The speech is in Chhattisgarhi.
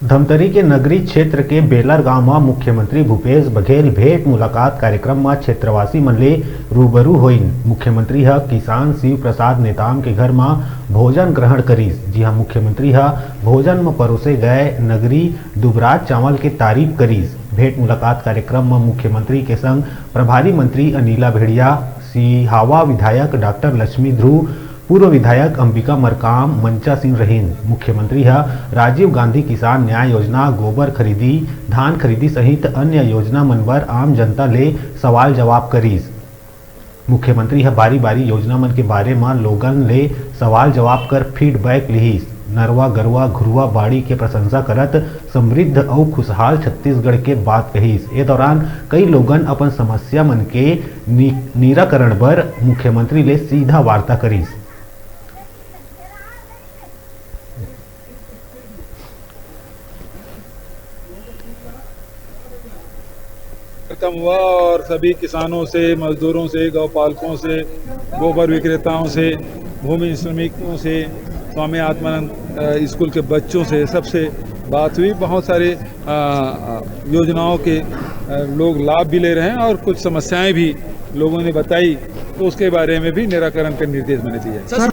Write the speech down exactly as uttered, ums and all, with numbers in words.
धमतरी के नगरी क्षेत्र के बेलर गांव म मुख्यमंत्री भूपेश बघेल भेंट मुलाकात कार्यक्रम म क्षेत्रवासी मन ले रूबरू होइन। मुख्यमंत्री ह किसान शिव प्रसाद नेताम के घर म भोजन ग्रहण करिस, जिहां मुख्यमंत्री ह भोजन म परोसे गए नगरी दुबराज चावल के तारीफ करिस। भेंट मुलाकात कार्यक्रम म मुख्यमंत्री के संग प्रभारी मंत्री अनिला भेड़िया, सिहावा विधायक डॉक्टर लक्ष्मी ध्रुव, पूर्व विधायक अंबिका मरकाम, मंचा सिंह रहिन। मुख्यमंत्री ह राजीव गांधी किसान न्याय योजना, गोबर खरीदी, धान खरीदी सहित अन्य योजना मन बर आम जनता ले सवाल जवाब करिस। मुख्यमंत्री ह बारी-बारी योजना मन के बारे म लोगन ले सवाल जवाब कर फीडबैक लिहिस। नरवा गरवा घुरवा बाड़ी के प्रशंसा करत समृद्ध अउ खुशहाल छत्तीसगढ़ के बात कहिस। ए दौरान कई लोगन अपन समस्या मन के नि-, निराकरण बर मुख्यमंत्री ले सीधा वार्ता करिस। खत्म हुआ और सभी किसानों से, मजदूरों से, गौ पालकों से, गोबर विक्रेताओं से, भूमि श्रमिकों से, स्वामी आत्मानंद, अ, स्कूल के बच्चों से, सबसे बात हुई। बहुत सारे, अ, अ, योजनाओं के, अ, लोग लाभ भी ले रहे हैं और कुछ समस्याएं भी लोगों ने बताई, तो उसके बारे में भी निराकरण के निर्देश मैंने दिए। सर,